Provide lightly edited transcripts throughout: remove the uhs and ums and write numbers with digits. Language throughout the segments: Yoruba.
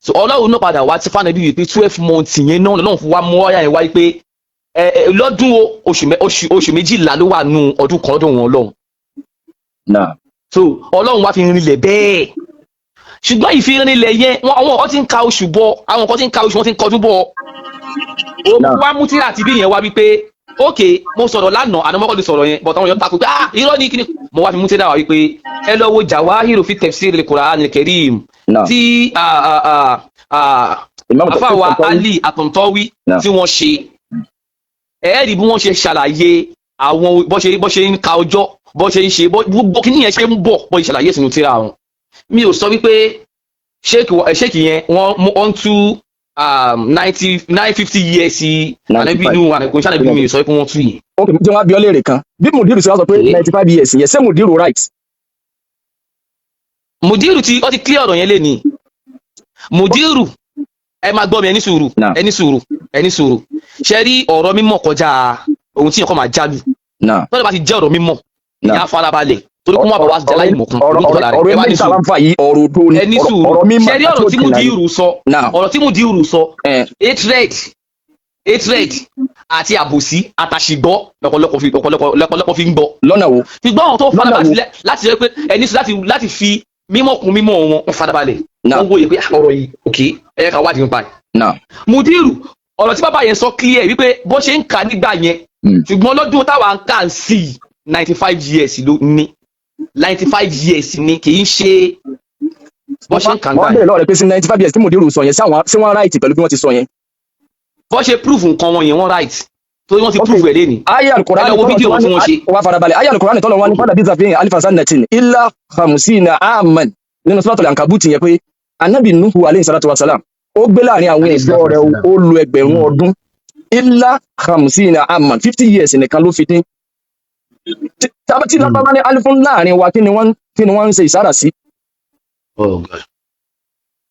So Ọlọ́run náà padà wá tí fáwọn ẹbí wípé 12 months yẹn náà lọ́run fún wa mú ọ̀yà yẹn wáyé pé ẹ ẹ lọ́dún o, oṣù 12 ló wà nù ọdún kan lọ́dún wọn lọ́hùn. So Ọlọ́run wá fi rinlẹ̀ bẹ́ẹ̀, ṣùgbọ́n ìfirinlẹ̀ yẹn, wọn àwọn kan ti ń ka oṣù bọ̀, àwọn kan ti ń ka oṣù, wọn ti ń kọdún bọ̀. Ó wá mú tíra àti bí yẹn wá wípé, ok, mo sọ̀rọ̀ lánàá, àná mọ́kànlá sọ̀rọ̀ yẹn, but àwọn èèyàn takò pé, ah, irọ́ ní kíni. Mo wá fi mú tíra wá wípé ẹ lọ wo Jawahiru fi Tafsir al-Qur'an al-Karim tí Imam àfàwà Tantawi. Ali Àtọ̀ntọ́wí tí wọ́n ṣe. Ẹ rí bí wọ́n ṣe ṣàlàyé àwọn bó ṣe ń ka ọjọ́, bó ṣe ń ṣe, gbogbo kíní yẹn ṣe ń bọ̀, bó ṣe ṣàlàyé sínú tíra wọn. Mi ò sọ wípé sheik yẹn wọ́n mú on to 9950 years ànábì inú ànábì ànábì. Mi ò sọ pé wọ́n tú yìí. Ok, tí wọ́n á bí ọ léèrè kan, bí Mudiru ṣe wá sọ pé 95 years yẹn, ṣé Mudiru right? Mudiru ti ó ti clear ọ̀rọ̀ yẹn lé ní Mudiru. Ẹ máa gbọ́ mi, ẹ ní sùúrù. Ẹ ní sùúrù, ẹ ní sùúrù. Ṣe rí ọ̀rọ̀ mímọ̀ kọjá ohun tí yẹn kọ́ máa jálù. Tọ́lá bá ti jẹ́ ọ̀rọ̀ mímọ̀, ìyá farabalẹ̀ torí kó má bàa wá jẹ́ láì mọ̀ kan. Ọ̀rọ̀ ọ̀rọ̀ Ẹ wá ilé ní ìta sùúrù. wá ń fà yìí, ọ̀rọ̀ òdo ni. Ẹ ní ọ̀rọ̀ sùúrù. Ọ̀rọ̀ mímọ̀ Ṣe rí àti ọ̀rọ̀ tí òkìlà ni. Mudiru sọ, ọ̀rọ̀ tí Mudiru sọ, hatred àti àbòsí àtàṣìgbọ́ lọ́pọ̀lọpọ̀ fi ń gbọ́. Lọ́nà wo? Ṣùgbọ́n àwọn tó Lọ́nà farabalẹ̀ wo? láti ṣe pé ẹni sọ láti fi mímọ̀ kún mímọ̀ wọn, wọ́n farabalẹ̀, wọ́n wòye pé, ah, ọ̀rọ̀ yìí, ok, ẹ yẹ ká wádìí nípa ẹ̀. Mudiru, ọ̀rọ̀ tí bàbá yẹn sọ clear wípé bó ṣe ń kà nígbà yẹn, ṣùgbọ́n lọ́dún táwa ń kà ń sí, 95 years ló ní, 95 years ni, kì í ṣe bó ṣe ń kà nígbà Wọ́n yẹn. bèèrè lọ́wọ́ rẹ̀ pé sí 95 years tí Mudiru sọ yẹn, sí àwọn sí wọ́n right pẹ̀lú bí wọ́n ti sọ yẹn? Bó ṣe proof nǹkan wọn yẹn, wọ́n right torí wọ́n ti proof ẹ̀ lẹ́ni. Ayé Alukurani Ẹ lọ wo fídíò wọn tí wọ́n ṣe. Wá farabalẹ̀. Ayé Alukurani tọ́lọ̀ wọn ní falabitha fihim alfa sanatin illa khamsina aman nínú Suratul Ankabut yẹn, pé Anabi Nuhu alayhi salatu wa salam, ó gbé láàrin àwọn Alayhi ìjọ salatu rẹ̀, wa salam. ó lo 1,000 ọdún, illa khamsina aman, 50 years nìkan ló fi dín. Tí lábá ní alifun láàrin wa, kí ni wọ́n ń ṣe ìsára sí? Oh God.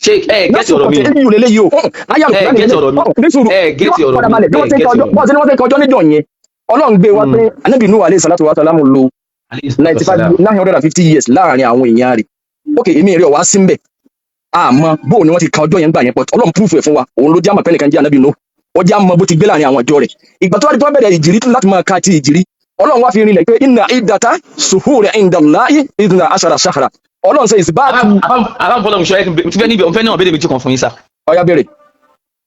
Ṣé ẹ get ọ̀rọ̀ mi? Èyí ò lélẹ́yìí o. Ayé Alukurani Ẹ get ọ̀rọ̀ mi. Ní sùúrù. Ẹ get ọ̀rọ̀ mi. Farabalẹ̀. Bí wọ́n ti ń Ẹ get kọjọ́ ọ̀rọ̀ mi. bọ́ọ̀ sí ni wọ́n ti ń kọjọ́ níjọ yẹn, Ọlọ́run gbé wa pé Anabi Nuhu alayhi salatu wa salam lo Alayhi salatu ninety wa five salam. 950 years láàrin àwọn èèyàn rẹ̀. Ok, èmi rẹ̀ wá sí mbẹ̀, àmọ́ bóò ni wọ́n ti ka ọjọ́ yẹn gbà yẹn, but Ọlọ́run proof ẹ̀ fún wa. Òun ló jẹ́ àmọ̀ pẹ́ẹ́nìkan jẹ́ Anabi Nuhu, ó jẹ́ àmọ́ bó ti gbé láàrin àwọn ìjọ rẹ̀. Ìgbà tó wá di tó bẹ̀rẹ̀ ìjìrí láti máa ka ti ìjìrí, Ọlọ́run wá fi rinlẹ̀ pé inna iddata shuhuri indallahi ithna ashara shahra. Ọlọ́run ṣe ìsìbáàtù. Àbámfọlọ́ ṣọ́ ẹ ti fẹ́ níbi òun fẹ́ náà béèrè méjì kan fún yín sá. Ọyá, béèrè.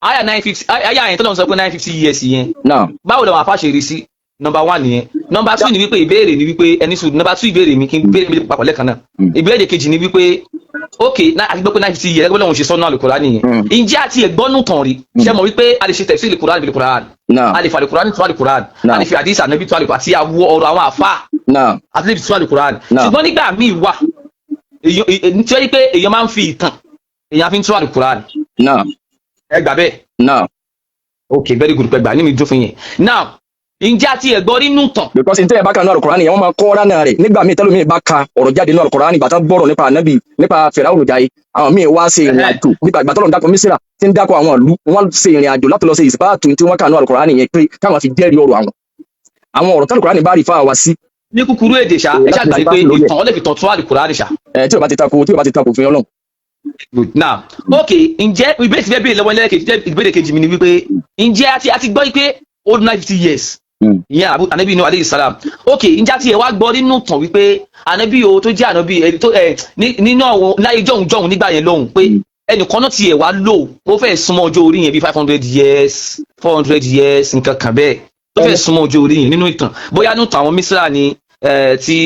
Aya 950, aya yẹn tó lọ́n sọ pé 950 years yẹn, Náà. báwo làwọn afá ṣe rí sí? Number one nìyẹn. Number two ni wípé, ìbéèrè ni wípé, ẹni sùn, number two ìbéèrè mi, kí n béèrè mi papọ̀ lẹ́ẹ̀kan náà. Ìbéèrè kejì ni wípé, ok, àti gbọ́ pé 950 years ẹgbẹ́ lọ́wọ́n ṣe sọ́nà Al-Qur'an nìyẹn. Ǹjẹ́ àti ẹ̀gbọ́nù tàn rí? Ṣé mọ̀ wípé a lè ṣe tafsir Al-Qur'an bil Qur'an? Náà. A lè fi Al-Qur'an tó Al-Qur'an, a lè fi hadith Ànábì tó Al-Qur'an, àti àwọ ọ̀rọ̀ àwọn àfá àti lè fi tó Al-Qur'an. Ṣùgbọ́n nígbà míì wà èèyàn tí ó yí pé èèyàn máa ń fi ìtàn, èèyàn fi ń tó Al-Qur'an. Ẹ gbà bẹ́ẹ̀? Náà. Ok, very good, pẹ̀gbà ní mi dún fún yẹn. Now, ǹjẹ́ àti ẹ̀gbọ́n nínú tàn? Because ntẹ́yẹ̀ bá ka nínú Alukurani yẹn, wọ́n máa kọ́ ránà rẹ̀. Nígbà míì tẹ́lómi bá ka ọ̀rọ̀ jáde nínú Alukurani, ìgbà tán gbọ́rọ̀ nípa Ànábì, nípa Fìràwùn jáde, àwọn míì wá ṣe ìrìn àjò nípa ìgbà tọ́lọ̀ ń dákọ̀ Mísírà, tí ń dákọ̀ àwọn ìlú, wọ́n ṣe ìrìn àjò láti lọ ṣe ìsìpáàtù tí wọ́n kà nínú Alukurani yẹn, pé káwọn fi jẹ́rìí ọ̀rọ̀ àwọn ọ̀rọ̀ tálùkùránì bá rí fáwa wá sí. Ní kúkúrú èdè ṣá, ẹ Láti ṣàgbà ṣe pé bá lórí ẹ̀. ìtàn, ọ lè fi tàn tó Al-Qur'an ṣá. Ẹ tí o bá ti tako òfin Ọlọ́run. Good. Now, ok, ǹjẹ́ ìbéèrè tí fẹ́ béèrè lọ́wọ́ ẹlẹ́kejì jẹ́ ìbéèrè kejì mi ni wípé, ǹjẹ́ àti gbọ́ pé ó 950 years ìyẹn Anabi Nuhu alayhi salam. Ok, ǹjẹ́ àti ẹ̀ wá gbọ́ nínú tàn wípé Anabi o tó jẹ́ Anabi ẹni tó ẹ nínú àwọn láyé jọ̀hún jọ̀hún nígbà yẹn lọ́hùn, pé ẹnìkan náà tiẹ̀ wá lò ó fẹ́ súnmọ́ ọjọ́ orí yẹn bíi 500 years, 400 years, nǹkan kan bẹ́ẹ̀, tó fẹ́ súnmọ́ ọjọ́ orí yẹn nínú ìtàn, bóyá nínú ìtàn àwọn Misra ni, ti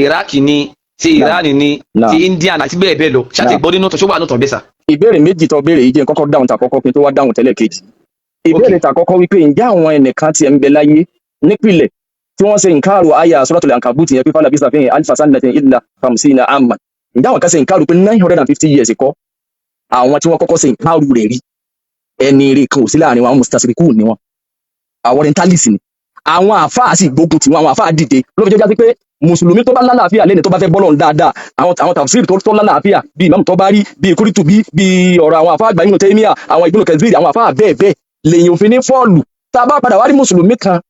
Iraq ni, ti Iran ni, ti India àti bẹ́ẹ̀ bẹ́ẹ̀ lọ ṣáà ti gbọ́ nínú ìtàn? Ṣó wà nínú ìtàn bẹ́ẹ̀ sà? Ìbéèrè méjì tó béèrè yìí, jẹ́ n kọ́kọ́ dáhùn tàkọ́kọ́ kí n tó wá dáhùn tẹ́lẹ̀ kejì. Ìbéèrè tàkọ́kọ́ wípé ǹjẹ́ àwọn ẹnìkan tiẹ̀ ń bẹ láyé nípìnlẹ̀ tí wọ́n ṣe nǹkaàrò àyà Suratul Ankabut yẹn pé falabisa fihim alfa sanatin illa khamsina amman, ǹjẹ́ àwọn kan ṣe nǹkaàrò pé 950 years kọ́? Àwọn tí wọ́n kọ́kọ́ ṣe nǹkaàrò rẹ̀ rí, ẹni rẹ̀ kan ò sí láàrin wọn. Àwọn mustasirikun ni wọn, àwọn orientalist ni. Àwọn àfáà sì gbógun tiwọn, àwọn àfáà dìde. Ló fi jẹ́ jásí pé mùsùlùmí tó bá lálàáfíà lẹ́ni tó bá fẹ́ bọ́lọ̀ dáadáa, àwọn tafsir tó lálàáfíà bíi Imam Tabari, bíi Qurtubi, bíi ọ̀rọ̀ àwọn àfáà àgbà Ibn Taymiyyah, àwọn Ibn Kathir, àwọn àfáà bẹ́ẹ̀ bẹ́ẹ̀ lèyìn òfin ní fọ́ọ̀lù. Tá a bá padà wá rí mùsùlùmí kan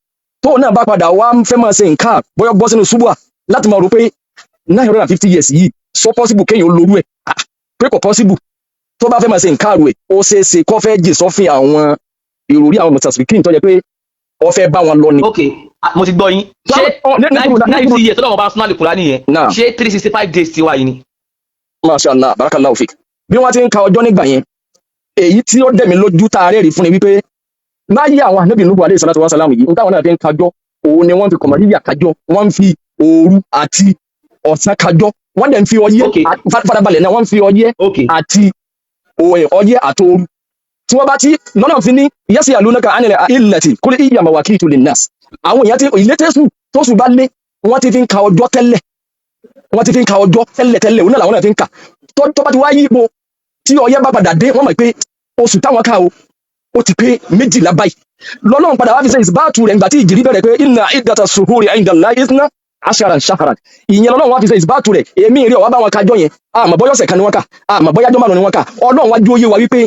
tó náà bá padà wá ń fẹ́ máa ṣe nǹkan, bóyá bọ́ sínú ṣubúà láti máa rò pé 950 years yìí so possible kéèyàn ó lorú ẹ̀. Ah, pé kò possible. Tó bá fẹ́ máa ṣe nǹkan rẹ̀, ó ṣeé ṣe kó fẹ́ jì sọ́fìn àwọn ìròrí àwọn mustashrikin tó jẹ́ pé ó fẹ́ bá wọn lọ ni. Ok, ah, mo ti gbọ́ yín. Ṣé 950 years tọ́lọ́run bá sún àlùkùránì nìyẹn, ṣé 365 days ti wà yìí ni? Masha Allah, barakallahu fik. Bí wọ́n ti ń ka ọjọ́ nígbà yẹn, èyí tí ó dẹ̀mí lójú tá a rẹ́rìí fún ni wípé láyé àwọn ànábì Nuhu alayhi salatu wa salam yìí, n táwọn náà fi ń kájọ́ òun ni wọ́n fi kọ̀mọ̀ríyà kájọ́, wọ́n ń fi òru àti ọ̀sán kájọ́, wọ́n dẹ̀ ń fi ọyẹ́ farabalẹ̀ náà, wọ́n ń fi ọyẹ́ àti ọyẹ́ àti òru tí wọ́n bá ti lọ́nà fi ní yasalunaka anil ahillati qul hiya mawaqitu linnas. Àwọn èèyàn tí ilé tẹ́sù tó sùn bá lé, wọ́n ti fi ń ka ọjọ́ tẹ́lẹ̀, wọ́n ti fi ń ka ọjọ́ tẹ́lẹ̀ tẹ́lẹ̀, òun náà làwọn náà fi ń kà. Tó bá ti wá yípo tí ọyẹ́ bá padà dé, wọ́n mọ̀ pé oṣù táwọn ká o, ó ti pé 12 báyìí. Lọ́lọ́run padà wá fi ṣe ìsìbáàtù rẹ̀ nígbà tí ìjìrí bẹ̀rẹ̀ pé inna iddata shuhuri inda Allahi ithna ashara shahran. Ìyẹn lọ́lọ́run wá fi ṣe ìsìbáàtù rẹ̀. Èmi rí ọ̀wá bá wọn kájọ́ yẹn, àmọ́ bọ́yọ̀ ọ̀sẹ̀ kan ni wọ́n kà, àmọ́ bọ́yá ọjọ́ 5 ni wọ́n kà. Ọlọ́run wá jó yé wa wípé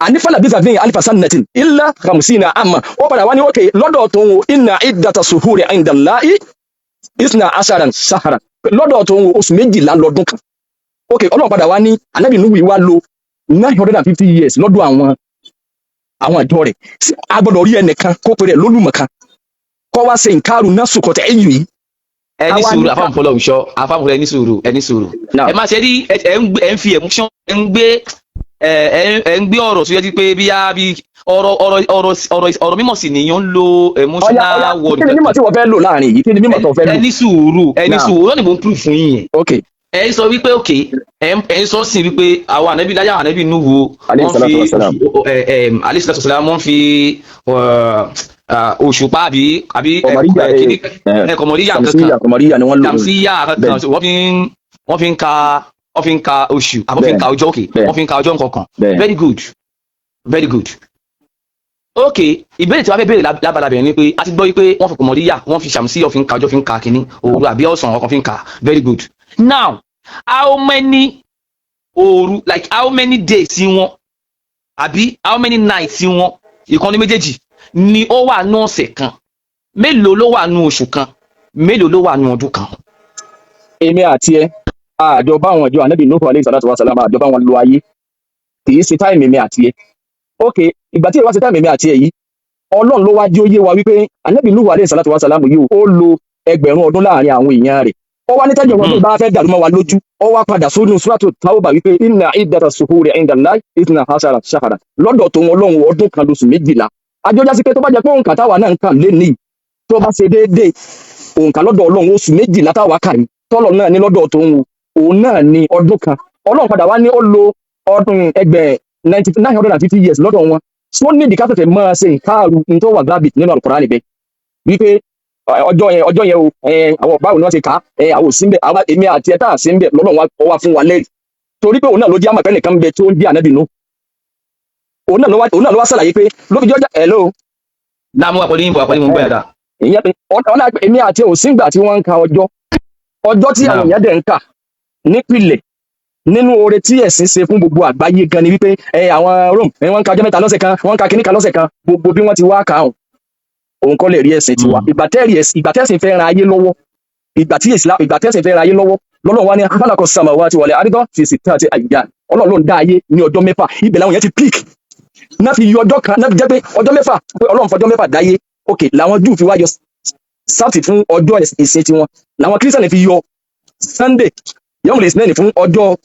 àní falabitha fihim alfa sanatin illa khamsina amma. Ó padà wá ní òkè lọ́dọ̀ tó ń wo inna iddata shuhuri inda Allahi ithna ashara shahran, lọ́dọ̀ tó ń wo oṣù 12 lọ́dún kan. Ok, Ọlọ́run padà wá ní Ànábì Nuhu wá lo 950 years lọ́dọ̀ àwọn àjọ rẹ̀. Sí a gbọ́dọ̀ rí ẹnìkan kó pe rẹ̀ lólùmọ̀kan kó wá ṣe nǹkaru náà sùkọ̀tẹ̀ ẹ̀yìn yìí? Ẹ ní Àwa sùúrù. ní Afáàmùfọlọ́ ìṣọ́, afáàmùfọlọ́, ẹ ní sùúrù, ẹ ní sùúrù. Ẹ má ṣe rí ẹ ń gbé, ẹ ń fi emotion, ẹ ń gbé ẹ ẹ ẹ ń gbé ọ̀rọ̀ tó yẹ ti pé bí yá bí ọ̀rọ̀ ọ̀rọ̀ ọ̀rọ̀ ọ̀rọ̀ ọ̀rọ̀ mímọ̀ sí nìyẹn ń lo Ọ̀yá emotional ọ̀yá word. Kí ni mímọ̀ tí wọ́n fẹ́ lò láàrin yìí? Kí ni mímọ̀ tó fẹ́ Ẹ lò? ní sùúrù, ẹ ní sùúrù lọ́nà ìbò ń proof fún yín yẹn. Ẹ ń sọ wípé, ok, ẹ ń sọ sí wípé àwọn ànábì láyà, ànábì Nuhu, Alayhi wọ́n salatu fi wassalam. ẹ ẹ alayhi salatu wassalam, wọ́n fi òṣùpá àbí Kọ̀mọ̀ríyà. Kíní kọ̀mọ̀ríyà kankan. Kọ̀mọ̀ríyà, kọ̀mọ̀ríyà ni wọ́n lò. Kàmsíyà kankan. Wọ́n fi ń ka oṣù àbọ̀ fi ń ka ọjọ́, òkè. Wọ́n fi ń ka ọjọ́ nǹkan. Very good, very good. Ok, ìbéèrè tí wọ́n fẹ́ béèrè lábala bẹ̀rẹ̀ ni pé a ti gbọ́ wípé wọ́n fi kọ̀mọ̀ríyà, wọ́n fi ṣàmùsíyà, fi ń ka ọjọ́, fi ń ka kínní, òru àbí ọ̀sán ọkàn fi ń ka. Very good. Now, how many òru, like how many days wọn àbí how many nights wọn, ìkànnì méjèèjì ni ó wà ní ọ̀sẹ̀ kan? Mélòó ló wà ní oṣù kan? Mélòó ló wà ní ọdún kan? Èmi àti ẹ àjọ bá àwọn ìjọ ànábì Nuhu alayhi salatu wa salam, àjọ bá wọn lo ayé, kì í ṣe time èmi àti ẹ. Ok, ìgbà tí ìwà ṣe time èmi àti ẹ yìí, Ọlọ́run ló wá jí ó yé wa wípé ànábì Nuhu alayhi salatu wa salam yìí, ó lo 1000 ọdún láàrin àwọn èèyàn rẹ̀. Ó wá ní tẹ́jọ́ wọn tó bá fẹ́ dàrú mọ́ wa lójú, ó wá padà sónú suratu Tawba wípé inna iddata shuhuri inda Allahi ithna ashara shahra, lọ́dọ̀ tó wọn Ọlọ́run, ọdún kan lóṣù 12. Àjọjá sí pé tó bá jẹ́ pé òǹkà táwa náà ń kà lé ní, tó bá ṣe déédéé òǹkà lọ́dọ̀ Ọlọ́run, oṣù 12 táwa kà yìí, tọ́lọ̀ náà ní lọ́dọ̀ tó ń wo òun náà ní ọdún kan. Ọlọ́run padà wá ní ó lo ọdún ẹgbẹ̀ 950 years lọ́dọ̀ wọn. Tí wọ́n nídìí ká tẹ̀tẹ̀ máa ṣe nǹkaru ní tó wà graphic nínú Al-Qur'an níbẹ̀ wípé ọjọ́ yẹn, ọjọ́ yẹn o, àwọn báwo ni wọ́n ṣe kà á? Àwọn ò sí ń bẹ̀. Èmi àti ẹ tá à sí ń bẹ̀ lọ́lọ́run wá fún wa lẹ́rìí, torí pé òun náà ló jẹ́ àmọ̀ pé nìkan ń bẹ tó ń jẹ́ ànábì nù. Òun náà ló wá ṣàlàyé pé ló fi jọ́jà. Hello? Náà, mo wà pẹ̀lú yín, mo wà pẹ̀lú yín, mo ń gbọ́ yàrá. Ìyẹn pé ọ̀nà èmi àti ẹ ò sígbà tí wọ́n ń ka ọjọ́, ọjọ́ tí àwọn èèyàn dẹ̀ ń kà nípìnlẹ̀. Nínú oore tí ẹ̀sìn ṣe fún gbogbo àgbáyé gan ni wípé àwọn Rome, wọ́n ń ka ọjọ́ 3 lọ́sẹ̀ kan, wọ́n ń ka kíní kan lọ́sẹ̀ kan. Gbogbo bí wọ́n ti wá kà á, òun kọ́ lè rí ẹ̀sìn tiwa. Ìgbà tẹ́sìn fẹ́ ran ayé lọ́wọ́, ìgbà tí Islam, ìgbà tẹ́sìn fẹ́ ran ayé lọ́wọ́, lọ́lọ́run wá ní khalaqa samawati wal arda fi sittati ayyam. Ọlọ́run ló ń dá ayé ní ọjọ́ 6. Ibẹ̀ làwọn yẹn ti pick náà fi yọ ọjọ́ kan náà, fi jẹ́ pé ọjọ́ 6, pé Ọlọ́run fọjọ́ 6 dáyé. Ok, làwọn Júù fi wá yọ sábtì fún ọjọ́ ìsìn tiwọn, làwọn Kírísítẹ̀nì fi yọ Sunday, yawmul isnaini fún ọjọ́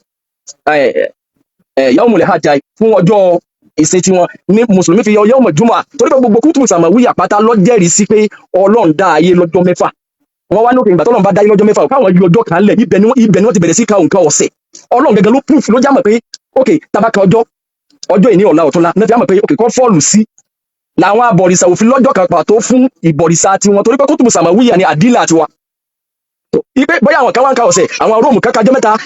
yawmul hajj fún ọjọ́ ìsìn tiwọn, ní mùsùlùmí fi yọ yawmul jumu'ah, torí pé gbogbo kutubu sàmàwíyà pátá ló jẹ́rìí sí pé Ọlọ́run dá ayé lọ́jọ́ 6. Wọ́n wá ní òkè, ìgbà tọ́lọ́run bá dá ayé lọ́jọ́ 6, káwọn yọ ọjọ́ kan lẹ̀. Ibẹ̀ ni wọ́n ti bẹ̀rẹ̀ sí ka nǹkan ọ̀sẹ̀. Ọlọ́run gẹ́gẹ́ ló proof, ló já mọ̀ pé ok, tabaka ọjọ́, ọjọ́ ìní, ọ̀la, ọ̀túnla náà fi á mọ̀ pé ok, kọ́ fall sí làwọn abọ̀rìṣà òfin lọ́jọ́ kan pàtó fún ìbọ̀rìṣà tiwọn, torí pé kutubu sàmàwíyà ni àdílà tiwa. Ipe bóyá àwọn kan wá ń ka ọ̀sẹ̀, àwọn Róòmù kan kájọ́ 3,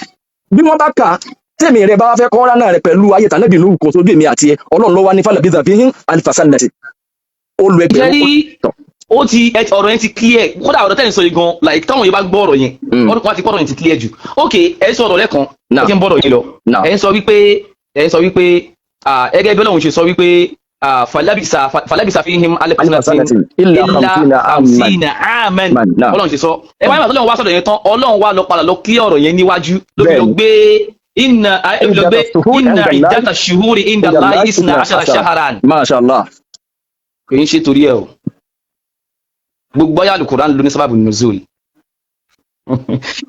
bí wọ́n bá kà á, tèmi rẹ bá wá fẹ́ kọ́ra náà rẹ pẹ̀lú ayé tànàbì nù, kò sójú èmi àti ẹ. Ọlọ́run ló wá ní falabitha fihim alfa sanati, ó lu 1000. Ṣé rí, ó ti ọ̀rọ̀ yẹn ti clear. Kódà ọ̀rọ̀ tẹ́lẹ̀ sọ yìí gan, like táwọn yẹn bá gbọ́ ọ̀rọ̀ yẹn, wọ́n ti kọ́ ọ̀rọ̀ yẹn ti clear jù. Ok, ẹ sọ ọ̀rọ̀ lẹ́kan, ẹ ti ń bọ̀rọ̀ yín lọ. Ẹ ń sọ wípé ẹgẹ́ bí Ọlọ́run ṣe sọ wípé falabisa fihim alfa sanati illa khamsina aman. Khamsina aman. Man, naam. Ọlọ́run ṣe sọ ẹ wáyé, Ọlọ́run wá sọ̀rọ̀ yẹn tán, Ọlọ́run wá lọ padà lọ clear ọ̀rọ̀ yẹn níwájú ló fi lọ gbé. Inna lọ gbé Iddata shuhuri inna inda Allahi iddata shuhuri inda inda Allahi Allahi isna isna ashara ashara. shahran. Masha Allah. Kì í ṣe torí ẹ o. Gbogbo ayé Al-Qur'an ló ní sábàbù nuzul.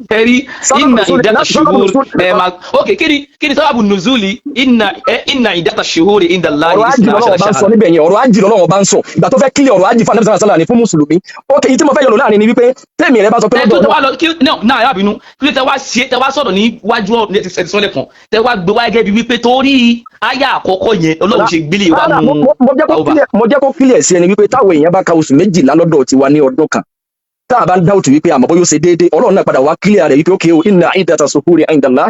Ẹ rí Sábàbù inna nuzul iddata sábàbù shuhur nuzul ẹ máa ok, kí ni sábàbù nuzuli inna iddata shuhuri inda Allahi Ọ̀rọ̀ ájì isna lọ́wọ́ ashara bá ń sọ shahran. níbẹ̀ yẹn, ọ̀rọ̀ ájì lọ́wọ́ bá ń sọ. Ìgbà tó fẹ́ kílẹ̀ ọ̀rọ̀ ájì fún Ànábì sallallahu alaihi wasallam ní fún mùsùlùmí. Ok, èyí tí mo fẹ́ yọ̀lò láàrin ni wípé tèmi rẹ bá sọ pé Ẹ tó lọ́dọ̀ tẹ wá lọ kí náà náà ẹ má bínú, kí ló tẹ wá ṣe tẹ wá sọ̀rọ̀ níwájú ọ ní ẹ ti sọlẹ kan tẹ wá gbé wá gẹ́gẹ́ bí wípé torí àyà àkọ́kọ́ yẹn Ọlọ́run ṣe gbélé wa Rárá, nù mo jẹ́ kó Tauba. mo jẹ́ kó clear sí ẹni wípé táwọn èèyàn bá ka oṣù 12 lọ́dọ̀ tiwa ní ọdún kan, tá a bá ń dáwùtù wípé àmọ́ bóyá ó ṣe déédéé, Ọlọ́run náà padà wá clear rẹ̀ wípé ókè o, inna iddata shuhuri inda Allah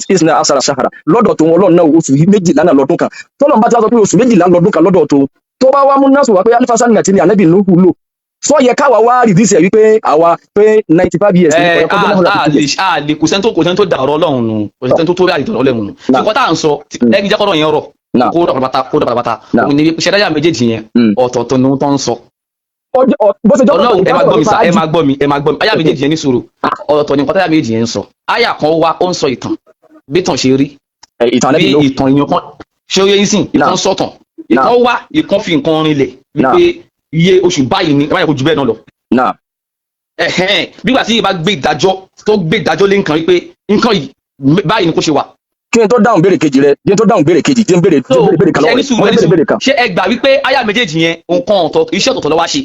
isna ashara shahra, lọ́dọ̀ tó Ọlọ́run náà oṣù 12 náà lọ́dún kan. Tọ́lọ́run bá ti wá sọ pé oṣù 12 lọ́dún kan lọ́dọ̀ tó bá wá mú násù wá pé alifasa ní àti ní Ànábì Nuhu lò, sọ yẹ káwa wá rìdíìsì ẹ̀ wípé àwa pé 95 years ní Ẹ kọ̀yẹ́ kọjá a 950 a lè years. a lè kò sẹ́ni tó da ọ̀rọ̀ Ọlọ́run nù, kò sẹ́ni tó rí àdìtọ̀ Ọlọ́run nù. Ṣùgbọ́n tá à ń sọ ẹni jẹ́kọ̀rọ̀ yẹn rọ̀ kó rọ̀ pátápátá, kó rọ̀ pátápátá. Òun ni wípé ṣẹ́dáyà méjèèjì yẹn ọ̀tọ̀ọ̀tọ̀ ni wọ́n tó ń sọ. Bó ṣe jọ́ Ọlọ́run, ẹ máa gbọ́ mi nípa sá, ẹ ájì. máa gbọ́ mi, ẹ máa gbọ́ mi. Àyà méjèèjì yẹn, ní sùúrù, ọ̀tọ̀ọ̀tọ̀ ni nǹkan táyà méjèèjì yẹn ń sọ. Àyà kan wá, ó ń sọ ìtàn bí ìtàn ṣe rí, Ìtàn bí Ànábì Nuhu. ìtàn èèyàn kan ṣé ó yẹ yín sìn, ìkan sọ̀tàn, ìkan wá, ìkan fi nǹkan rinlẹ̀ wípé iye oṣù báyìí ni ẹ má yẹ kó ju bẹ́ẹ̀ náà lọ. Ẹ̀hẹ́n, bígbà tí ìbá gbé ìdájọ́ tó gbé ìdájọ́ lé nǹkan wípé nǹkan yìí báyìí ni kó ṣe wà. Kí n tó dáhùn béèrè kejì rẹ, kí n tó dáhùn béèrè kejì, kí n béèrè So kí n béèrè béèrè kan ṣe lọ́wọ́ ní rẹ, sùúrù, mo ẹ ní fẹ́ béèrè sùúrù. béèrè kan. Ṣé ẹ gbà wípé àyà méjèèjì yẹn nǹkan ọ̀tọ̀, iṣẹ́ ọ̀tọ̀ọ̀tọ̀ ló wá ṣe?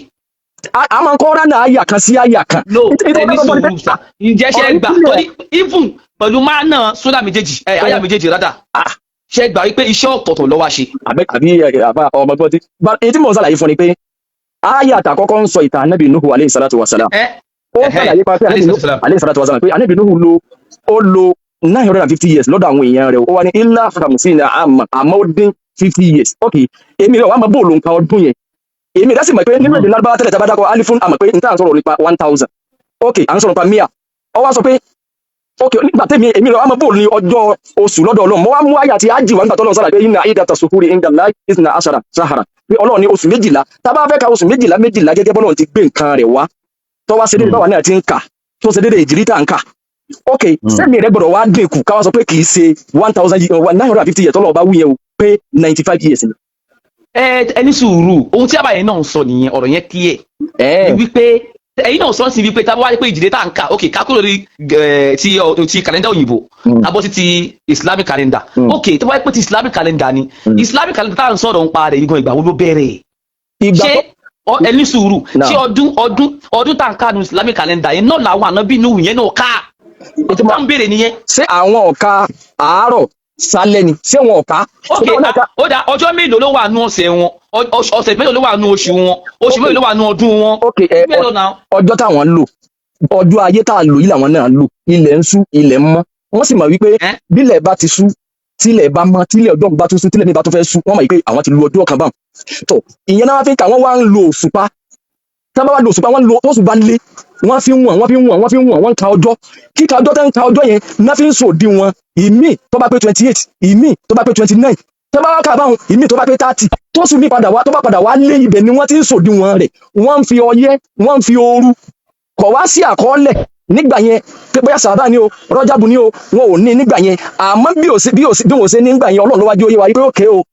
A máa ń kọ́ ránà àyà kan sí àyà kan. No, Nítorí ẹ ní wọ́n fẹ́ sùúrù sà, ǹjẹ́ ṣe ọ̀rọ̀ ẹ gbà yìí clear. torí even pẹ̀lú máa náà sódà méjèèjì ẹ àyà méjèèjì rádà, ṣe ẹ gbà wípé iṣẹ́ ọ̀tọ̀ọ̀tọ̀ ló wá ṣe? Àbí àbá ọmọ gbọ́dí. Èyí tí mò ń ṣàlàyé fún ni pé àyà àtàkọ́kọ́ ń sọ ìtàn Ànábì Nuhu alayhi salatu wa salam. Ẹ Ó ẹhẹ́ ṣàlàyé pa pé alayhi Ànábì Nuhu salatu wasalam. alayhi salatu wa salam, pé Ànábì Nuhu lo ó lo 950 years lọ́dọ̀ àwọn èèyàn rẹ̀, ó wá ní illa khamsina amma, àmọ́ ó dín 50 years. Ok, èmi rẹ̀ wàá mọ bóòlù nǹkan ọdún yẹn. Èmi rẹ̀ sì mọ̀ pé nínú èdè Lárúbáwá tẹ́lẹ̀, tá a bá dákọ̀ alifun, àmọ̀ pé n tá à ń sọ̀rọ̀ nípa 1000. Ok, à ń sọ̀rọ̀ nípa mia. Ó wá sọ pé ok, nígbà tẹ́mi èmi rẹ̀ wàá mọ bóòlù ní ọjọ́ oṣù lọ́dọ̀ Ọlọ́run, mo wá mú àyà àti ájì wá nígbà tọ́lọ́run sára pé inna iddata shuhuri inda Allahi isna ashara shahra, pé Ọlọ́run ní oṣù 12. Tá a bá fẹ́ ka oṣù 12 12 gẹ́gẹ́ bọ́lọ́run ti gbé nǹkan rẹ̀ wá, tó wá ṣe déédéé báwa náà ti ń kà, tó ṣe déédéé ìjìrí tá à ń kà, ok, sẹ́mi rẹ̀ gbọ́dọ̀ wá dínkù káwá sọ pé kì í ṣe 1950 years tọ́lọ́run bá wí yẹn o, pé 95 years ni. Ẹ ní sùúrù, ohun tí àbáyé náà ń sọ nìyẹn, ọ̀rọ̀ yẹn clear ni wípé ẹ̀yin náà sọ sí wípé tá a bá wáyé pé ìjìdé tá à ń kà, ok, ká kúrò lórí ti kàlẹ́ndà òyìnbó, ká bọ́ sí ti Islamic calendar. Ok, tó bá wáyé pé ti Islamic calendar ni, Islamic calendar tá à ń sọ̀rọ̀ ń pa rẹ̀ yìí gan, ìgbà wo ló bẹ̀rẹ̀? Ìgbà Ṣé tó ẹ ní sùúrù, Náà. ṣé ọdún tá à ń kà ní Islamic calendar yẹn náà làwọn ànábì Nuhu yẹn náà ká Ètò tá à ń béèrè nìyẹn? Ṣé àwọn ọ̀ka àárọ̀ sálẹ̀ ni? Ṣé wọn ọ̀ka? Ok, Ṣé wọn náà ká? ó dà, ọjọ́ mélòó ló wà nú ọ̀sẹ̀ wọn? Ọ̀sẹ̀ mélòó ló wà nú oṣù wọn? Oṣù mélòó ló wà nú ọdún wọn? Ok, ẹ Mélòó náà? Ọjọ́ táwọn ń lò, ọjọ́ ayé tá a lò yìí làwọn náà lò. Ilẹ̀ ń ṣú, ilẹ̀ ń mọ́, wọ́n sì mọ̀ wípé bílẹ̀ bá ti ṣú, tílẹ̀ bá mọ́, tílẹ̀ ọjọ́ bá tún ṣú, tílẹ̀ mi bá tún fẹ́ ṣú, wọ́n mọ̀ wípé àwọn ti lu ọjọ́ kan báwọn tó. Ìyẹn náà wá fi ń kà, wọ́n wá ń lo òṣùpá. Tá bá wá lo òṣùpá, wọ́n ń lo tóṣù bá lé, wọ́n fi ń wọ̀n, wọ́n fi ń wọ̀n, wọ́n fi ń wọ̀n, wọ́n ń ka ọjọ́. Kíka ọjọ́ tẹ́ ń ka ọjọ́ yẹn náà fi ń sòdiwọ̀n. Ìmíì tó bá pé 28, ìmíì tó bá pé 29, tó bá wá kà báwọn, ìmíì tó bá pé 30, tóṣù mi padà wá, tó bá padà wá lé, ibẹ̀ ni wọ́n ti ń sòdiwọ̀n rẹ̀. Wọ́n ń fi ọyẹ́, wọ́n ń fi ooru. Kọ̀ wá sí àkọọ́lẹ̀ nígbà yẹn pé bóyá sàbá ni o, rọ́jàbù ni o, wọn ò ní nígbà yẹn. Àmọ́ bí ò ṣe nígbà yẹn, Ọlọ́run ló wájú oyé wa pé òkè o,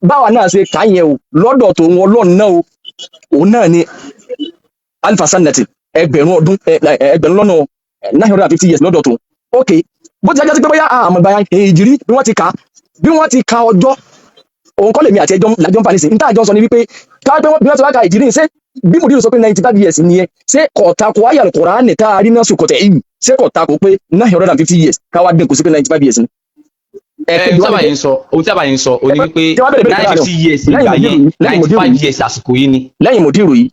báwa náà ṣe kà yẹn o, lọ́dọ̀ tòun Ọlọ́run náà o, òun náà ni alifa sanati, 1000 ọdún, ẹgbẹ̀rún lọ́nà 950 years lọ́dọ̀ tòun. Ok, bó ti ajá sí pé bóyá àmọ́ ìgbà yẹn ìjìrí bí wọ́n ti kà á, bí wọ́n ti ka ọjọ́, òun kọ́ lèmi àti ẹjọ́ làjọ ń fa nísìnyí. Níta àjọ sọ ni wípé ká pé wọ́n bí wọ́n ti wá ka ìjìrí, ṣé bí mòdìrú sọ pé 95 years nìyẹn, ṣé kọ̀ọ̀tàkù ayé Al-Kùránì tá a rí náà sùkọ̀tẹ̀ yìí, ṣé kọ̀ọ̀tàkù pé 950 years káwá dín kù sí pé 95 years ni? Ẹ ohun tí àbáyé ń sọ, ohun tí àbáyé ń sọ ó ní wípé Tí wọ́n bẹ̀rẹ̀ bẹ̀rẹ̀ 950 years lẹ́yìn ìgbà yẹn, lẹ́yìn 95 mòdìrú years àsìkò yìí ni. Lẹ́yìn mòdìrú yìí,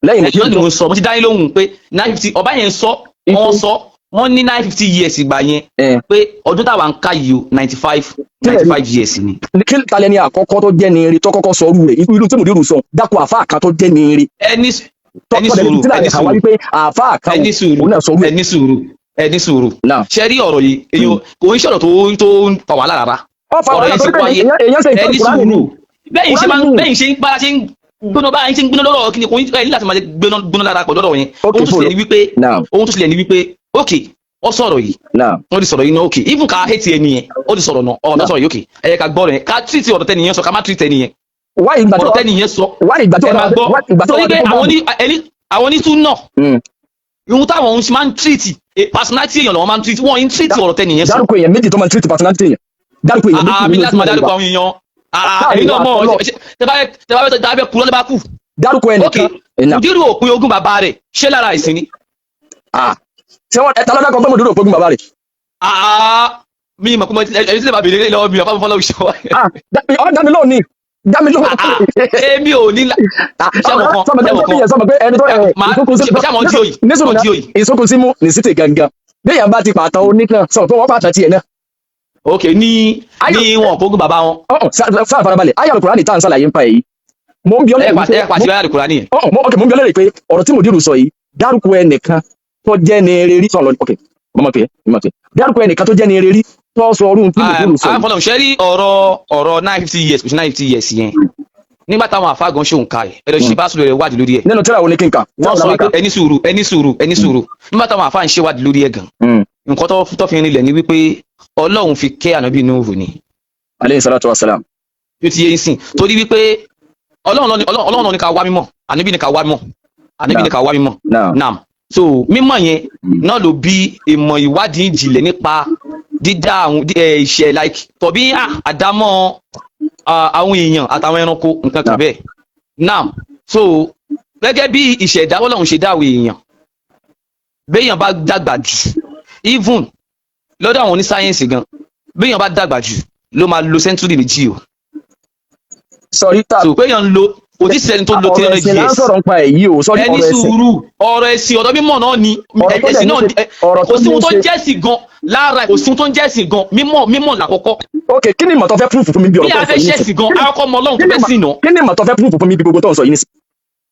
lẹ́yìn Ẹ̀ṣọ́ ni mòdìrú mo sọ, mo ti dá yín lóhùn pé 950 ọba yẹn sọ, wọ́n sọ, wọ́n ní 950 years ìgbà yẹn pé ọdún táwa ń ká yìí o, 95 95 years ni. Kí talẹ̀ ni àkọ́kọ́ tó jẹ́ ní eré tó kọ́kọ́ sọ orú rẹ̀, irú tí mòdìrú sọ? Dákun, àfáà kan tó jẹ́ ní eré Ẹni ẹni sùúrù, ẹni àwa sùúrù, wípé àfáà kan ẹni sùúrù, òun náà sọ orú ẹ̀. Ẹni sùúrù, ẹni sùúrù. Náà. Ṣe rí ọ̀rọ̀ yìí, èyí kò ń ṣọ̀rọ̀ tó ń fa wàhálà rárá. Ó fa Ọ̀rọ̀ wàhálà yìí ti torí pé wáyé. èèyàn ṣe ìtọ́ Ẹni Kùránì ni. sùúrù, bẹ́yìn ṣe máa ń Kùránì ni. bẹ́yìn ṣe ń bára ṣe ń gbóná, báyìí ṣe ń gbóná lọ́rọ̀ kí ni, kò ní ẹ ní láti máa gbóná gbóná lára pẹ̀lú ọ̀rọ̀ yẹn. Ok, Ohun tó ṣẹlẹ̀ ni wípé Now. ohun tó ṣẹlẹ̀ ni wípé, ok, Wọ́n sọ̀rọ̀ yìí. Náà. Wọ́n ti sọ̀rọ̀ yìí náà. Ok, even ká hate ẹni yẹn, ó ti sọ̀rọ̀ náà, ọ̀rọ̀ tó sọ̀rọ̀ yìí, ok, ẹ yẹ ká gbọ́ rẹ̀, ká treat ọ̀rọ̀ tẹ́ni yẹn sọ, ká má treat ẹni yẹn. Wáyé ìgbà tí Ọ̀rọ̀ tẹ́ni yẹn sọ, wáyé ìgbà tí ẹ máa gbọ́, ìgbà tí torí pé àwọn ní ẹni, àwọn ní súnà, ihun táwọn ń máa ń treat personality èèyàn lọ́wọ́ máa ń treat, wọ́n ń treat ọ̀rọ̀ tẹ́ni yẹn sọ. Dárúkọ èèyàn méjì tó máa ń treat personality èèyàn. Dárúkọ èèyàn méjì Àmì nínú láti máa súnà dárúkọ Yorùbá. àwọn èèyàn. Láàrin Ẹ̀yin náà mọ̀ àtọ́lọ́. tẹ́ bá fẹ́ kú lọ́lẹ́ bá kú. Dárúkọ Ok. ẹnìkan. Ẹ̀nà. Mùdírù òpin ogún bàbá rẹ̀, ṣé lára ìsìn ni? Ah, ṣé wọn ẹ̀ta lọ́dọ̀ kan pé mùdírù òpógún bàbá rẹ̀? Mi mọ̀ pé ẹni tí lè máa bèèrè lọ́wọ́ mi, àbá fọlọ́ ìṣọ́. Ah, ọ dá mi lóhùn ni, dá mi lóhùn. Èmi ò ní ṣé mo kan Sọmọ ṣé pé mo kan yẹn, sọmọ pé ẹni tó ẹ Ṣé àwọn tí òyì nísòkò àwọn tí òyì. Ìsókun símú ní sítè gangan, bí èèyàn bá ti pàtàn onítàn, sọ pé wọ́n pàtàn tiẹ̀ náà. Ok, ní ní wọn kó ogún bàbá wọn. Ọ̀hún, sáà farabalẹ̀, ayé Al-Kùránì tá à ń ṣàlàyé ń pa èyí, mo ń bi ọ́ Ẹ lérè pàṣẹ, wípé ẹ pàṣẹ Al-Kùránì yẹn. Ọ̀hún, ok, mo ń bi ọ́ lérè pé ọ̀rọ̀ tí mùdírù sọ yìí, dárúkọ ẹnìkan tó jẹ́ ní eré rí sọ̀rọ̀ lọ. Ok, mo mọ̀ pé mo mọ̀ pé dárúkọ ẹnìkan tó jẹ́ ní eré rí tó sọ ọdún tí mùdírù sọ Àwọn yìí. fọlọ́ ṣe rí ọ̀rọ̀ 950 years, kò sí 950 years yẹn nígbà táwọn àfáàgàn ṣòun ká ẹ lọ ṣe bá sùn rẹ wádìí lórí ẹ. Nínú tírà wo ni kí n kà? Wọ́n sọ pé, ẹni sùúrù, ẹni sùúrù, ẹni sùúrù, nígbà táwọn àfáà ń ṣèwádìí lórí ẹ gan, nǹkan tó fi rinlẹ̀ ni wípé Ọlọ́run fi kẹ́ ànábì Nuhu ni. Aleyhi salatu wa salam. Yóò ti yé yín sìn, torí wípé Ọlọ́run ló ní ká wá mímọ̀, ànábì ní ká wá mímọ̀, ànábì ní ká wá mímọ̀. Naam, so mímọ̀ yẹn náà ló bí ìmọ̀ ìwádìí ìjìnlẹ̀ nípa dídá àwọn ìṣẹ̀, like tọ̀bí àdámọ́ àwọn èèyàn àtàwọn ẹranko, nǹkan kan bẹ́ẹ̀. Naam, so gẹ́gẹ́ bí ìṣẹ̀dá Ọlọ́run ṣe dá àwọn èèyàn, béèyàn bá dàgbà jù, even lọ́dọ̀ àwọn onísáyẹ́ǹsì gan, béèyàn bá dàgbà jù ló máa lo century 2 o. Sọrí tá So péyàn ń lo, kò tí sẹ́ni tó lo three ọ̀rọ̀ hundred ẹ̀sìn là ń years. sọ̀rọ̀ nípa èyí o, sọrí Ẹni ọ̀rọ̀ ẹ̀sìn. sùúrù, ọ̀rọ̀ ẹ̀sìn, ọ̀rọ̀ mímọ̀ náà ni. Ọ̀rọ̀ tó Ẹ̀sìn dẹ̀ ní náà ọ̀rọ̀ kò tó sí ní ohun tó ń ṣe jẹ́sìn gan lára, kò sí ohun tó ń jẹ́sìn gan, mímọ̀, mímọ̀ làkọ́kọ́. Ok, kí ni ìmọ̀ tó fẹ́ proof fún mi bí Bí ọ̀rọ̀ a tó ń sọ fẹ́ yìí nísìn? ṣẹ̀sìn gan, akọ́kọ́ mọ Ọlọ́run tó fẹ́ sìn náà. Kí ni ìmọ̀ tó fẹ́ proof fún mi bí gbogbo tó ń sọ yìí nísìn?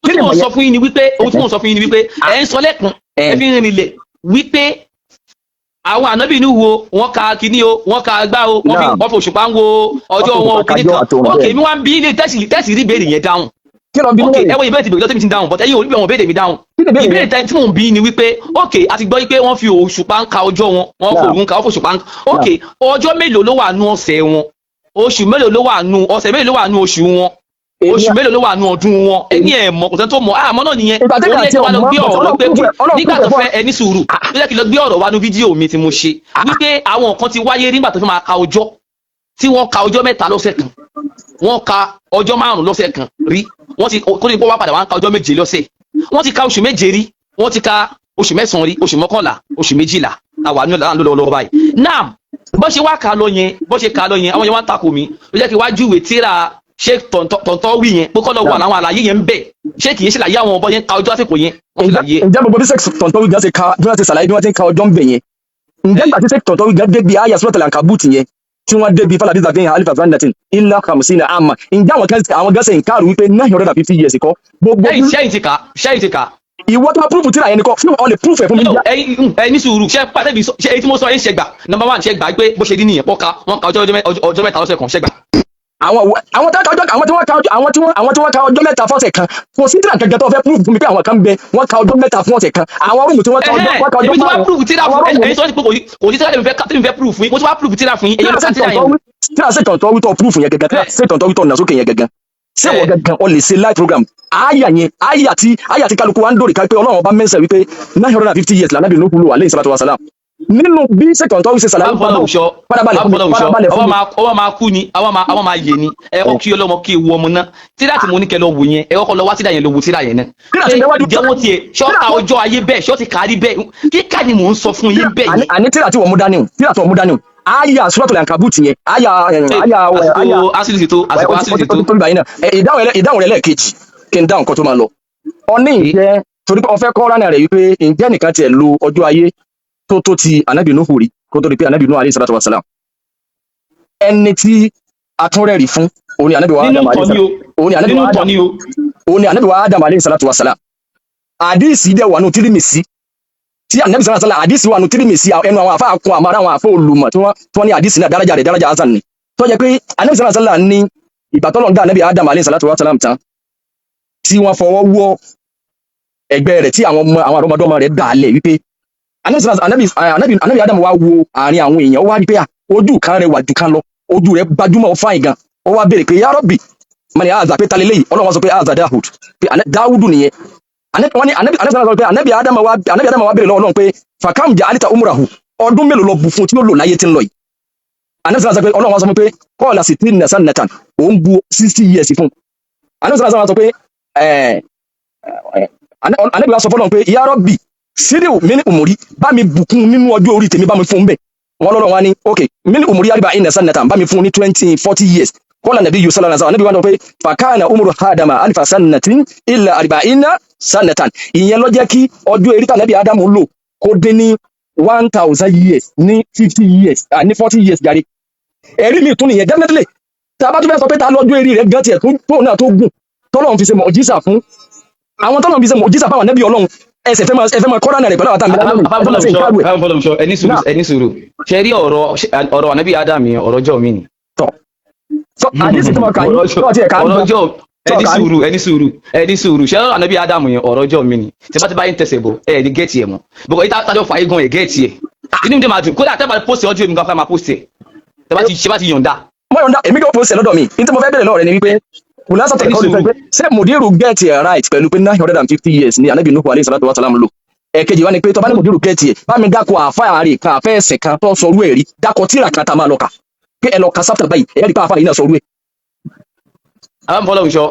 Ohun tí Ni mò ń ìmọ̀ sọ fún yín ni wípé, ohun tí mò ń sọ fún yín ni wípé, ẹ ń sọ lẹ́kùn, ẹ fi ń rinlẹ̀ wípé àwọn ànábì ní wo, wọ́n ka kíní o, wọ́n ka agbá o, wọ́n fi wọ́n fi òṣùpá ń wo ọjọ́ Wọ́n fi wọn o, òṣùpá kíní kájọ́ kan. àtòrùn Ok. bẹ́ẹ̀. Mi wá ń bí ilé tẹ́sì tẹ́sì rí ìbéèrè yẹn dáhùn. Kí ló ń bí Ok. lóore? Ẹ wo ìbéèrè ti bèrè lọ́tẹ̀ mi ti ń dáhùn, but ẹ̀yin ò ní bí àwọn ìbéèrè mi dáhùn. Kí ni ìbéèrè Ìbéèrè yẹn? tí mò ń bí ni wípé, ok, a ti gbọ́ wípé wọ́n fi òṣùpá ń ka ọjọ́ wọn, wọ́n fi òun ka, wọ́n fi òṣùpá ń, ok, ọjọ́ mélòó ló wà nú ọ̀sẹ̀ wọn? Oṣù mélòó ló wà nú ọ̀sẹ̀? Mélòó ló wà nú oṣù wọn? Oṣù mélòó ló wà nú ọdún wọn? Ẹni ẹ̀ mọ̀, kò sẹ́ni tó mọ̀, àmọ́ náà nìyẹn. Ìgbà tí Òun èmi lè àti wá lọ ọmọ gbé ọ̀rọ̀ Ọlọ́run pé proof ẹ̀, Ọlọ́run nígbà proof tó ẹ̀ fún fẹ́, ẹni sùúrù, ló jẹ́ kí n lọ gbé ọ̀rọ̀ wá ní fídíò mi tí mo ṣe wípé àwọn nǹkan ti wáyé nígbà tó fi máa ka ọjọ́, tí wọ́n ka ọjọ́ 3 lọ́sẹ̀ kan, wọ́n ka ọjọ́ 5 lọ́sẹ̀ kan rí, wọ́n ti kó ní kó wá padà wá ń ka ọjọ́ 7 lọ́sẹ̀, wọ́n ti ka oṣù 7 rí, wọ́n ti ka oṣù 9 rí, oṣù 11, oṣù 12, àwa ní ọ̀la lọ́wọ́ báyìí. Náà bó ṣe wá kà lọ yẹn, bó ṣe kà lọ yẹn, àwọn yẹn wá ń takò mí, ló jẹ́ kí wá júwe tíra ṣé tọ̀ntọ̀ wí yẹn pé kọ́ lọ wà láwọn àlàyé yẹn ń bẹ̀, ṣé kì í ṣe àlàyé àwọn ọbọ yẹn ka ọjọ́ àsìkò yẹn, wọ́n ṣe àlàyé. Ǹjẹ́ gbogbo bí sex tọ̀ntọ̀ wí gan ṣe ka, bí wọ́n ṣe ṣàlàyé bí wọ́n ti ń ka ọjọ́ ń bẹ̀ yẹn, ǹjẹ́ ìgbà tí sex tọ̀ntọ̀ wí gan débi àyà Suratul Ankabut yẹn, tí wọ́n débi falabisa fiha alifa sanatin illa khamsina ama, ǹjẹ́ àwọn kan, àwọn gan ṣe nǹkan wípé 950 years kọ́ gbogbo? Ṣẹ́yìn, ṣẹ́yìn ti kà, ṣẹ́yìn ti kà? Ìwọ tó bá proof tíra yẹn ni kọ́ fún ọ lè proof ẹ̀ fún mi. No, ẹ̀yin ẹ ní sùúrù, ṣe pàṣẹ bí ṣe èyí tí mo sọ yẹn, ṣe gbà number one, ṣe gbà pé bó ṣe rí nìyẹn, pọ́ka wọ́n ka ọjọ́ 3 lọ́sẹ̀ kan, ṣe gbà? Àwọn tó ka ọjọ́, àwọn tí wọ́n ka ọjọ́, àwọn tí wọ́n ka ọjọ́ 3 fọ́sẹ̀ kan, kò sí tíra kankan tó fẹ́ proof fún mi pé àwọn kan bẹ wọ́n ka ọjọ́ 3 fún ọ̀sẹ̀ kan. Àwọn rúùmù tí wọ́n ka ọjọ́, wọ́n ka ọjọ́ Èmi tí wàá márùn-ún. proof tíra Àwọn fún rúùmù ẹ̀yin sọ pé kò sí tíra tẹ́mi fẹ́ proof fún yín, mo ti wá proof tíra fún yín, ẹ̀yin ló ká tíra yẹn. Tíra ṣe tọ̀ntọ̀ wítọ̀ proof yẹn gẹ́gẹ́, tíra ṣe tọ̀ntọ̀ wítọ̀ nàsókè yẹn gẹ́gẹ́, ṣé wọ́n gẹ́gẹ́ ọ lè ṣe live program àyà yẹn, àyà tí kálukú wa ń dòrè ká pé Ọlọ́run ọba mẹ́sẹ̀ wípé 950 years lànàbì Nuhu lò, alayhi salatu wa salam, nínú bí ṣe tọ̀ntọ̀ wí ṣe ṣàlàyé? Fọlọ́ òṣọ. Farabalẹ̀ fún mi. Fọlọ́ òṣọ. Farabalẹ̀ fún mi. Ọwọ́ máa kú ni, àwọn máa yè ni, ẹ kọ́ kí ọlọ́mọ kí ewu ọmọ náà, tíra tí mo ní kẹ́ lọ wò yẹn, ẹ kọ́kọ́ lọ wá tíra yẹn, lọ wò tíra yẹn náà. Tíra tí ń bẹ wájú- Jẹ́ wọ́n tiẹ̀ ṣọ́ka ọjọ́ ayé bẹ́ẹ̀, ṣọ́ ti kárí bẹ́ẹ̀, kíkà ni mò ń sọ fún yín bẹ́ẹ̀ yẹn. Àní tíra tí wọ́n mú dání o, tíra tí wọ́n mú dání o, àyà Suratul Ankabut yẹn, àyà àyà àyà Àsìkò asìlì tó, àsìkò asìlì tó. Tó báyìí náà. Ìdáhùn rẹ lẹ́ẹ̀kejì, kí n dáhùn kó tó máa lọ. Ọ ní ǹjẹ́ torí pé ọ fẹ́ kọ́ ránà rẹ̀ wípé ǹjẹ́ nìkan tiẹ̀ lo ọjọ́ ayé tó ti anabi Nuhu rí kó tó di pé anabi Nuhu alayhi salatu wa salam, ẹni tí a tún rẹ̀ rí fún òun ni anabi wa Nínú Adam tọ́ alayhi ni salam o. Òun ni anabi Nínú wa tọ́ Adam ni o. Òun ni anabi wa Adam alayhi salatu wa salam. Àdìsí dẹ̀ wà nù Tírímìsì tí anabi sallallahu alaihi wasallam, àdìsí wà nù Tírímìsì, ẹnu àwọn àfa kun àmàrà, àwọn àfa olùmọ̀ tí wọ́n ní àdìsí náà dárájà rẹ̀ dárájà hasan ni, tó jẹ́ pé anabi sallallahu alaihi wasallam ní ìgbà tọ́lọ́run dá anabi Adam alayhi salatu wa salam tán, tí wọ́n fọwọ́ wọ́ ẹgbẹ́ rẹ̀, tí àwọn ọmọ, àwọn àrọ́mọdọ́mọ rẹ̀ dà á lẹ̀ wípé Anabi anabi anabi anabi Adam wá wo àárín àwọn èèyàn, ó wá rí pé à, ojú kan rẹwà jù kan lọ, ojú rẹ̀ gbajúmọ̀, ó fine gan. Ó wá béèrè pé, "Ya Rabbi, mani haza?" Pé ta leléyìí? Ọlọ́run wá sọ pé, "Haza Dawud," pé Dáwùdù nìyẹn. Wọ́n ní anabi anabi sọ pé anabi Adam wá béèrè lọ́wọ́ Ọlọ́run pé, "Fakam ja'alta umrahu?" Ọdún mélòó lọ bù fún tí ó lò láyé tí ń lọ yìí? Anabi sọ pé Ọlọ́run wá sọ fún pé, "Qala sittina sanatan." Òun bu 60 years fún. Anabi sọ pé anabi wá sọ fọlọ́run pé, "Ya Rabbi, zidhu min umri." Bá mi bùkún nínú ọjọ́ orí tèmi, bá mi fún bẹ́ẹ̀. Wọ́n lọ́lọ́run wá ní, "Ok, min umri arba'ina sanatan." Bá mi fún ní 20, 40 years. Qala nabiyyu sallallahu alaihi wasallam, anabi wá sọ pé, "Fakana umru Adama alfa sanatin illa arba'ina sanatan." Ìyẹn ló jẹ́ kí ọjọ́ eré tànàbí Ádámù lò kó dín ní 1,000 years ní 50 years, ah, ní 40 years jàre. Ẹ̀rí mi tún nìyẹn. Definitely, tá a bá tún fẹ́ sọ pé ta lọ́jọ́ eré rẹ̀ gan tiẹ̀ tóun náà tó gùn, tọ́lọ́run fi ṣe mọ̀jísà fún àwọn, tọ́lọ́run fi ṣe mọ̀jísà fáwọn ànábì Ọlọ́run, ẹsẹ̀ fẹ́ máa kọ́ra rẹ̀ pẹ̀lú àwọn àtàmì ẹ fẹ́ máa ṣe nǹkan rẹ̀. Afọlọmọṣọ, ẹni sùúrù. Náà. Ẹni sùúrù. Ṣe rí ọ̀rọ̀ ànábì Adam yẹn, ọ̀rọ̀ ọjọ́ mi ni. Tọ̀ sọ àdìsí tí mo kà yín tó ti ẹ̀ka ń ọ̀rọ̀ gbọ́ ọjọ́ tó ẹni kà á sùúrù, ẹni sùúrù, ẹni sùúrù. Ṣé ọ̀rọ̀ ànábì Adam yẹn, ọ̀rọ̀ ọjọ́ mi ni. Tí bá ti bá yín tẹsẹ̀ bọ̀, ẹ ní get ẹ̀ mọ́ bọ̀kọ̀ yìí tájọ́ fà yín gan, ẹ̀ get ẹ̀. Inú mi dẹ̀ máa dùn kódà tẹ́ bá post ọjọ́, èmi gan fẹ́ máa post ẹ̀ tẹ́ bá ti ṣe bá ti yọ̀ǹda. Mo yọ̀ǹda, èmi kò post ẹ̀ lọ́dọ̀ mi. Ní tí mo fẹ́ bẹ̀rẹ̀ lọ́wọ́ rẹ̀ ni wípé kùlásà Ẹni tẹ̀kọ́ lè fẹ́ sùúrù. pé ṣé mùdírù get it right pẹ̀lú pé 950 years ni anabi Nuhu alayhi salatu wa salam lò? Ẹ̀kejì wá ni pé tọ́ba ní mùdírù get ẹ̀, bá mi dákọ̀ àfáà kan, àfẹ́ ẹ̀sẹ̀ kan tó sọrú ẹ̀ rí. Dákọ̀ tíra kan tá a máa lọ kà pé ẹ lọ ka sáfítà báyìí, ẹ rí pé àfáà yìí náà sọrú ẹ̀. Àbámọ́lọ́mùsọ.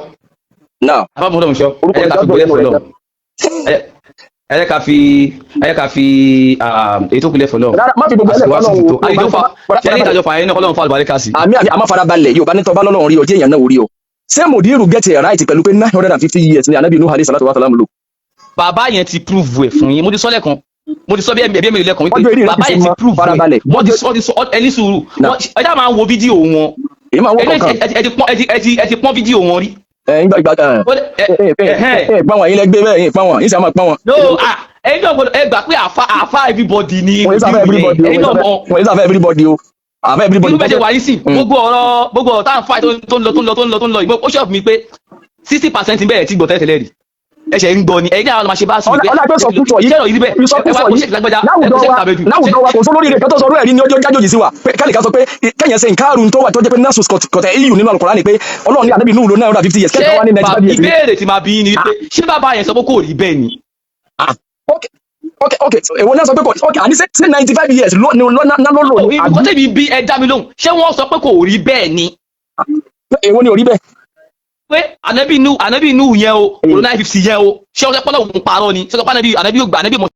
Náà. Àbámọ́lọ́mùsọ. Orúkọ ẹ jẹ́ ká fi rẹ̀ gbọ́lẹ̀ lẹ́nu rẹ̀. fọlọ́. Ẹ jẹ́ ká fi ètò ìpìlẹ̀ fọlọ́. Rárá, má fi gbogbo ẹlẹ́ Àsìkò wa sì fọlọ́run ti tó o. àyíjọ fa ṣe ní ìdájọ́ fa ẹni náà, Ọlọ́run fa àlùbáríkà sí. Àmì, àmì. Àmọ́ farabalẹ̀, yóò bá ní tọ́ba lọ́lọ́run rí ọjọ́ èèyàn náà rí o. Ṣé mùdírù get it right pẹ̀lú pé 950 years ni anabi Nuhu alayhi salatu wa salam lò? Bàbá yẹn ti prove ẹ̀ fún yín. Mo ti sọ lẹ́kan, mo ti sọ bí ẹbí ẹbí lẹ́kan Ọjọ́ wípé eré rẹ̀ bàbá ti yẹn ti mọ prove ẹ̀. farabalẹ̀. Wọ́n ti sọ, ẹni sùúrù. Náà. Ẹ já máa ń wo fídíò wọn. Èyí máa ń wọ́ kọ̀ọ̀kan. Ẹ ti pọ́n fídíò wọn rí. Ẹ ń gbà ìgbà ẹ Ẹhẹ́n. ẹ pọ́n wọn, yín lẹ gbé bẹ́ẹ̀, yín pọ́n wọn, yín sì á máa pọ́n wọn. No, ah, ẹ̀yin náà gbọ́dọ̀ ẹ gbà pé àfa everybody ni. Wọ́n yìí sáfẹ́ everybody o. Ẹ̀yin náà mọ̀. Wọ́n yìí sáfẹ́ everybody o, àfẹ́ everybody. Irú bẹ́ẹ̀ ṣe wà yín sí, gbogbo ọ̀rọ̀ tá à ń fà tó ń lọ, tó ń lọ, tó ń lọ, tó ń lọ, ìgbọ́ ó ṣọ́ọ̀bù mi pé 60% bẹ́ẹ̀ tí gbọ́ tẹ́lẹ̀ rí, ẹ̀ṣẹ̀ ń gbọ́ ni. Ẹ̀yin náà máa ṣe bá sùn. Ọlá pé sọkúsọ yìí ṣé ọ̀rọ̀ yìí rí bẹ́ẹ̀? Ẹ ìsọkúsọ wá kó yìí ṣe lágbájá ẹ láwùjọ kó ṣe wa tàbẹ́jù. Láwùjọ wa, kò sólórí rẹ̀ kátó sọ̀rọ̀ ẹ̀rí ní ọjọ́ jájòjì sí wa pé kẹ́nìkan sọ pé kẹ́yìn ṣe nǹkan tó wà tó jẹ́ pé nasus kọ̀tẹ̀ eu nínú Al-Qur'ani pé Ọlọ́run ní ànábì Nuhu ló 950 years, Ṣé kẹ́nìkan wá ní 95 years ní. Ìbéèrè tí máa bí yín ni wípé, ṣé bàbá yẹn sọ pé kò rí bẹ́ẹ̀ ni? Ok, so èwo náà sọ pé kò ok, àní ṣé 95 years ló ní ló ná ló lò ní? Ìbùkún tèmi bí, ẹ dá mi lóhùn, ṣé wọ́n sọ pé kò rí bẹ́ẹ̀ ni? Èwo ni ò rí bẹ́ẹ̀? Pé ànábì Nuhu yẹn o, òun 950 yẹn o, ṣé wọ́n sọ pé Ọlọ́run parọ́ ni? Ṣé wọ́n sọ pé ànábì yóò gbà ànábì mọ̀?